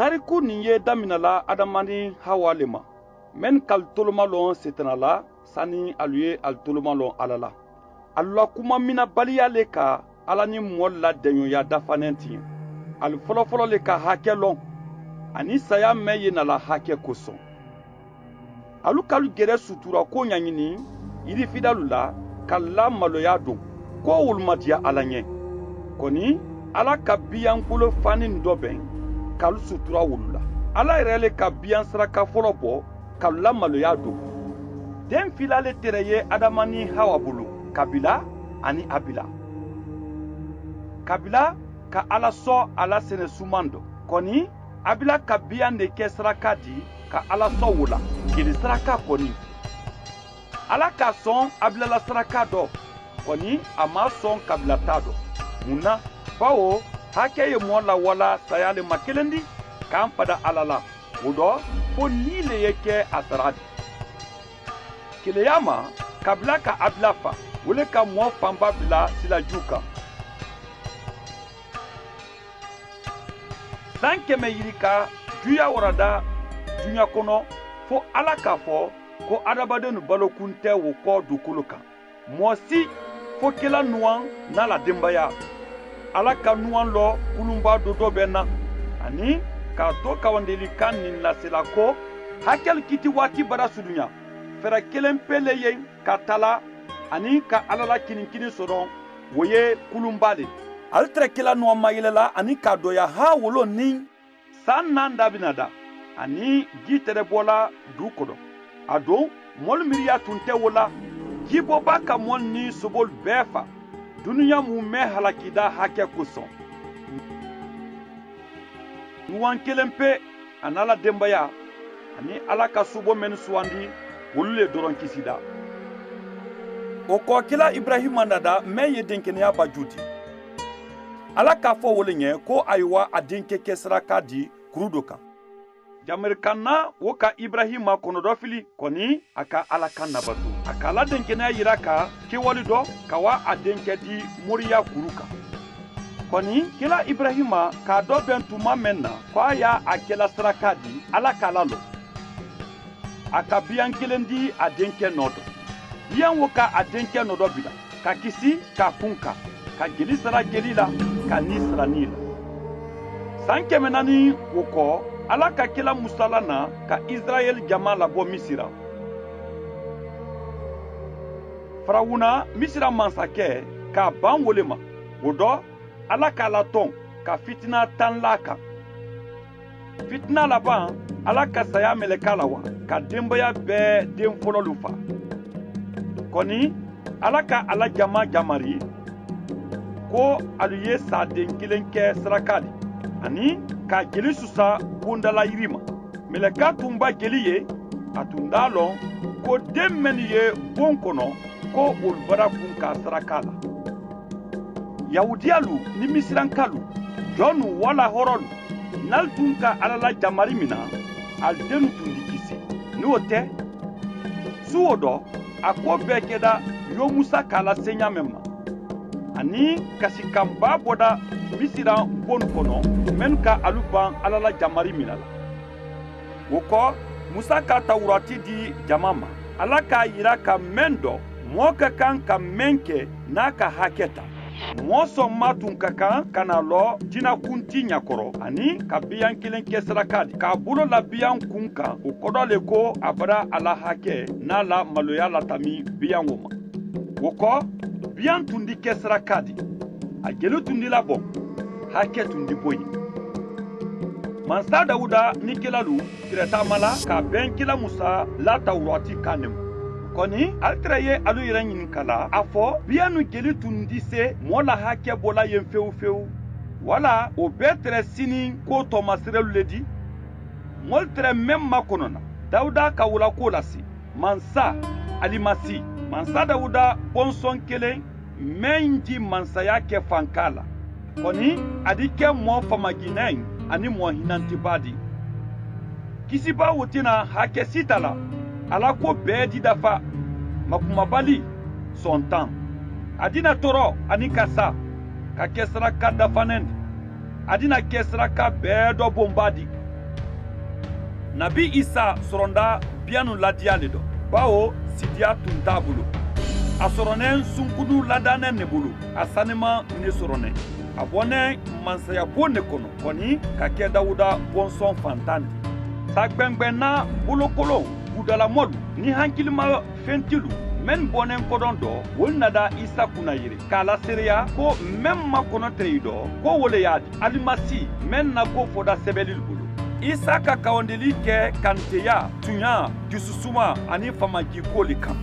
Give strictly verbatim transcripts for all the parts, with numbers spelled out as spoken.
Tariku nin ye damina la adama ni hawa le ma, men ka alu toloma loŋ setana la sani alu ye alu toloma loŋ alla la. Alu la kuma minabaliya le ka alla ni moolu la deŋoya dafanen tiŋ. Alu folofolo le ka hake loŋ, aniŋ saya men ye na la hake kosoŋ. Alu ka alu gere sutura ko ɲaɲini yirifidalu la ka alu la maloya duŋ, ko wolu ma diya alla ɲe. Koni alla ka biyaŋ bolo fanin do beŋ ka alu sutura wolu la. Alla yere le ka biyaŋ saraka folo bo ka alu la maloya duŋ. Deŋ fila le tere ye adama ni hawa bulu, kabila aniŋ abila. Kabila ka alla so a la sene suman do, koni abila ka biyaŋ ne ke saraka di ka alla so wo la, kili saraka koni. Alla ka a soŋ abila la saraka do, koni a maŋ a soŋ kabila taa do. Muŋ na? Bawo hake ye moo la wala saya le makelendi ka a fada alla la. Wo do, fo nii le ye ke a sara di. Keleyaama, kabila ka abila fa, wo le ka moo fanba bila silaju kaŋ. Saŋ keme yirika juya warada duɲa kono, fo alla ka a fo ko adamadennu balokunte wo ko dukulu kaŋ. Moo si fo kela nuwaŋ na la denbaya. Alla ka nuwaŋ lo kulunba dodo be na, aniŋ ka a to kawandeli kaŋ niŋ lasela ko, hakelu kiti waati bada suduɲa, fere keleŋ pe le ye ka tala aniŋ ka alla la kininkini sono, wo ye kulunba le. Ali tere kela nuwaŋ mayelela aniŋ ka a doya haa wolo niŋ saŋ naŋ dabina da, aniŋ jii tere bola duu kono. Aduŋ moolu miiriya tun te wo la. Jiiboba ka moolu niŋ sobolu bee fa. Duniya mu mee halakida hake kosoŋ. Nuwaŋ keleŋ pe, a na la denbaya aniŋ alla ka subo mennu suwandi, wolu le doroŋ kisida. Wo ko kila iburayima nada mee ye denkeneya ba juuti. Alla ka fo wo le ɲe ko ayiwa a denke ke saraka di kuru do kaŋ. Jamari kaŋ na wo ka iburayima konodo fili, koni a ka alla kaŋ nabatu a ka a la denkeneya yira ka kewali do ka wa a denke di moriya kuru kaŋ. Koni kila iburayima ka a do beŋ tuma meŋ na ko a ye a kela saraka di alla ka a la loŋ. A ka biyaŋ keleŋ di a denke noo to. Biyaŋ wo ka a denke noo do bila ka kisi ka a kunka ka jeli sara jeli la ka nii sara nii la. Saŋ keme naani wo ko, alla ka kila musa la na ka isirayeli jama labo misira. Farawuna misira mansake ka a baŋ wo le ma. Wo do alla ka a latoŋ ka fitina taŋ la a kaŋ. Fitina labaŋ, alla ka saya meleka la wa ka denbaya bee den fololu faa. Koni alla ka a la jama jamari ko alu ye saaden kiliŋ ke saraka le, aniŋ ka a jeli susa bundala yirima. Meleka tun ba jeli ye, a tun da a loŋ ko den mennu ye boŋ kono ko wolu bara kunka saraka la. Yahudiyalu niŋ misirankalu, jonnu walla horolu, niŋ ali tun ka alla la jamari mina, ali dennu tun di kisi. Niŋ wo te, suwo do a ko bee keda yo musa ka a la seɲaameŋ ma, aniŋ kasi kaŋ baa boda misira bonu kono mennu ka alu baŋ alla la jamari mina la. Wo ko, musa ka tawurati di jama ma. Alla ka a yira ka meŋ do moo ka kaŋ ka meŋ ke niŋ a ka hake taa. Moo sommaa tun ka kaŋ ka naa loo jinakunti ɲakoro aniŋ ka biyaŋ kiliŋ ke saraka di ka a bulo la biyaŋ kuŋ kaŋ wo kodo le ko a bara a la hake niŋ a la maloya latami biyaŋo ma. Wo ko, biyaŋ tun di ke saraka di, a jeli tun di laboŋ, hake tun di boyi. Mansa dawuda niŋ kilalu tiretaama la ka a beŋ kila musa la tawurati kaŋ ne ma. Koni ali tere ye alu yere ɲininka la a fo biyannu jeli tun di se moo la hake bola yen fewu fewu, walla wo bee tere siniŋ ko toomasirelu le di? Moolu tere meŋ makonona dawuda ka wo la kuwo lasi, mansa, alimasi, mansa dawuda bonsoŋ keleŋ meŋ ji mansaya ke fankaa la. Koni a di ke moo famajineŋ aniŋ moo hinanti baadiŋ. Kisibaa wo ti na hake sita la a la kuwo bee di dafa. Makumabali, sontaŋ, a di na toro aniŋ kasa ka ke saraka dafaneŋ ti. A di na ke saraka bee do boŋ baadiŋ. Nabi isa soronda biyanu ladiya le do, bawo sidiya tun nte a bulu. A soronen sunkunu ladanen ne bulu. A saniman ne soronen. A bonen mansaya bon ne kono, koni ka ke dawuda bonson fantan ti. Sa gbengben na bolokolon budalamolu ni hankilima fentilu men bonen kodon do, wolu nada isa kunna yiri ka a laseereya ko men makono tere yi do, ko wo le ya a di alimasi men na ko foda sebelilu bulu. Isa ka kawandeli ke kanteya, tuɲa, jususuma, ani famanji kuwo le kan.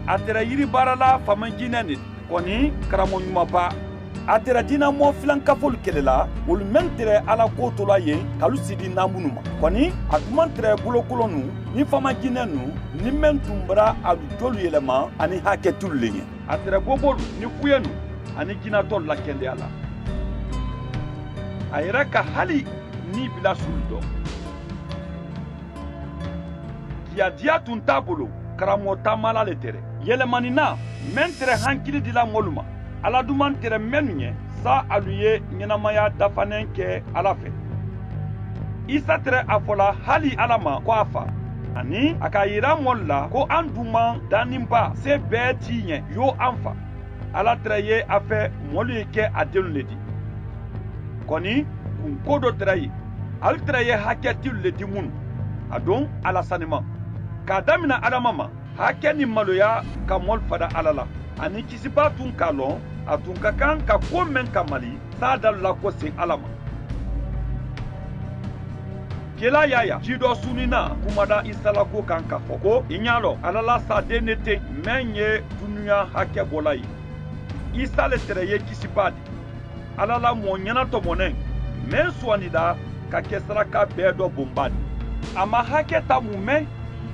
A tere yiri baarala famanji ne ni koni karamoɲumaba. A tere diina moo filankafolu kelela, wolu men tere ala ko tola ye, kalu sidi naamunu ma. Koni a duman tere bolokolonnu ni famanji ne nu ni men tun bara alu jolu yelema ani haketulu le ɲe. A tere bobolu ni fuyenu ani jinatolu la kendeya la. A yere ka hali ni bila sulu do. Jiyadiya tun nte a bulu karamoo taamala le tere. Yelemani na men tere hankili dila moolu ma, ala duman tere mennu ɲe, sa alu ye ɲenamaya dafanen ke ala fe. Isa tere a fola hali ala ma ko a fa, ani a ka a yira moolu la ko an duman daninba se bee ti ɲe yo an fa. Ala tere ye a fe moolu ye ke a dennu le ti. Koni kunko do tere ye, alu tere ye haketilu le di munu. Aduŋ, ala saniman, ka damina adama ma, hake ni maloya ka moolu fada ala la. Ani kisiba tun ka lon a tun ka kan ka ko men kamali, sa dalu la ko sen ala ma. Kela yaya jido sunina kumada isa la ko kan ka fo ko i ɲa lo ala la saden ne ten, men ye duniya hake bola ye. Isa le tere ye kisiba di, ala la moo ɲenatomonen, men suwandida ka ke saraka bee do bonba di. A ma hake ta mu men,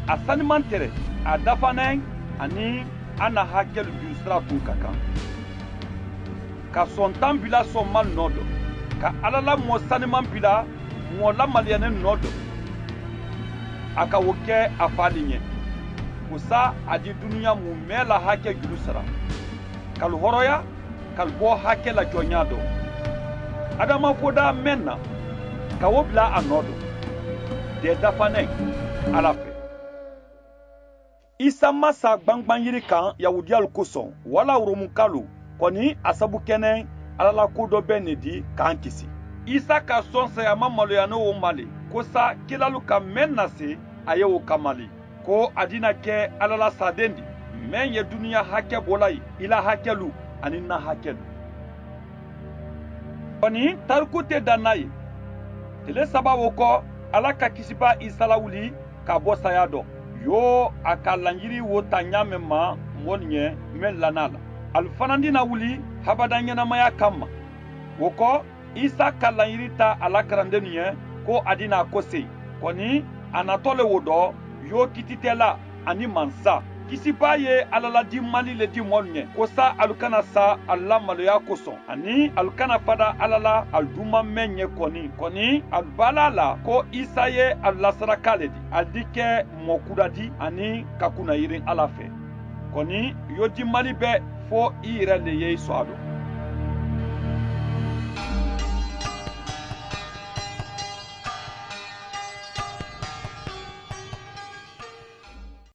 a saniman tere, a dafanen, ani a na hakelu juru sira tun ka kan. Ka sontan bila sonmalu noo do, ka ala la moo saniman bila moo lamaliyanen noo do. A ka wo ke a fa le ɲe, kusa a di duniya mu mee la hake julu sara, ka lu horoya, ka lu bo hake la joɲa do, adama foda men na, ka wo bila a noo do, de dafanen ala fe. Isa ma sa gbangban yiri kan yahudiyalu koson wala romukalu, koni a sabu kenen ala la ko do be ne di ka an kisi. Isa ka son sayama maloyano wo ma le, ko sa kilalu ka men na se a ye wo kamali, ko a dina ke ala la saden di, men ye duniya hake bola ye, i la hakelu, ani n na hakelu. Koni tariku te danna ye. Tele saba wo ko, ala ka kisiba isa lawuli ka bo saya do, yo a ka laɲiri wo ta ɲaamen ma moolu ɲe, men lanna a la, alu fanandi na wuli habada ɲenamaya kamma. Wo ko, isa ka laɲiri ta a la karandenu ɲe, ko a dina a koseyi. Koni a nato le wo do, yo kititela, ani mansa, kisiba ye ala la dimmali le di moolu ɲe, ko sa alu kana sa alu la maloya koson, ani alu kana fada ala la alu duman men ɲe koni. Koni alu baala la ko isa ye alu la saraka le di, alu di ke moo kudadi, ani ka kunna yirin ala fe. Koni yo dimmali be fo i yere le ye i so a do.